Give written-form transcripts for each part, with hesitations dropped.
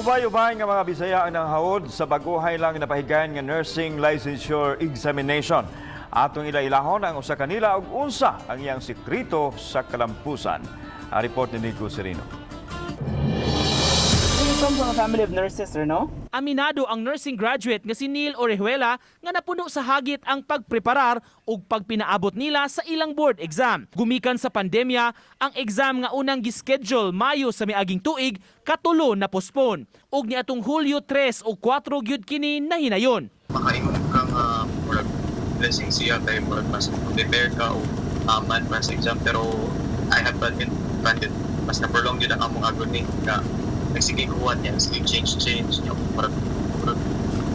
Ubay-ubay nga mga Bisaya ang nanghaod sa baguhay lang napahigayon nga nursing licensure examination. Atong ila-ilahon ang usa kanila ug unsa ang iyang sekreto sa kalampusan. Ang report ni Nico Serino. You come from a family of nurses, sir, no? Aminado ang nursing graduate nga si Neil Orejuela nga napuno sa hagit ang pagpreparar ug pagpinaabot nila sa ilang board exam. Gumikan sa pandemya, ang exam nga unang gischedule Mayo sa miaging tuig katulo na postpone. Ug niadtong Hulyo 3 ug 4 gyud kini nahinayon. Makaingon ka nga murag blessing siya kay murag mas prepare ka o man para sa exam, pero I have to admit, granted, mas na-prolong yun ang among agony nga nagsige kuwan niya, sige change change niya, murag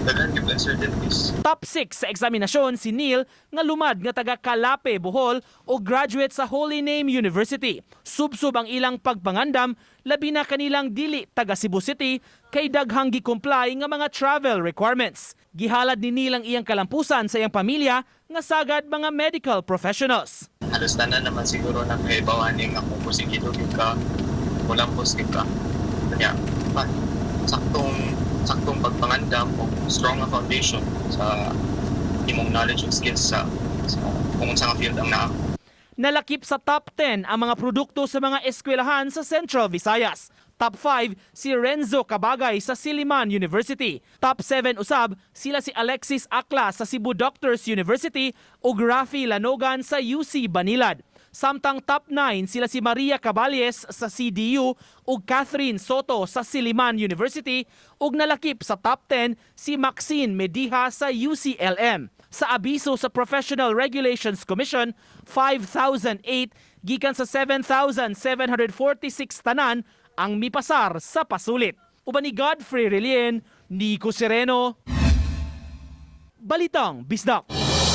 daghan yung uncertainties. Top 6 sa eksaminasyon si Neil nga lumad nga taga Calape, Bohol o graduate sa Holy Name University. Subsob ang ilang pagpangandam, labi na kanilang dili taga Cebu City kay daghang gi-comply nga mga travel requirements. Gihalad ni Neil ang iyang kalampusan sa iyang pamilya nga sagad mga medical professionals. Halos tanan naman siguro na kaibawan nga kung pusigido gyud ka, mulampos gyud ka kanya pa, saktong saktong pagpangandam o strong nga foundation sa imong knowledge and skills sa kung unsa nga field ang naa. Nalakip sa top 10 ang mga produkto sa mga eskwelahan sa Central Visayas. Top 5 si Renzo Cabagay sa Silliman University. Top 7 usab sila si Alexis Akla sa Cebu Doctors University ug Rafi Lanogan sa UC Banilad. Samtang top 9 sila si Maria Caballes sa CDU ug Catherine Soto sa Silliman University ug nalakip sa top 10 si Maxine Mediha sa UCLM. Sa abiso sa Professional Regulations Commission, 5,008 gikan sa 7,746 tanan ang mipasar sa pasulit. Uban ni Godfrey Relien, Nico Sereno, Balitang Bisdak.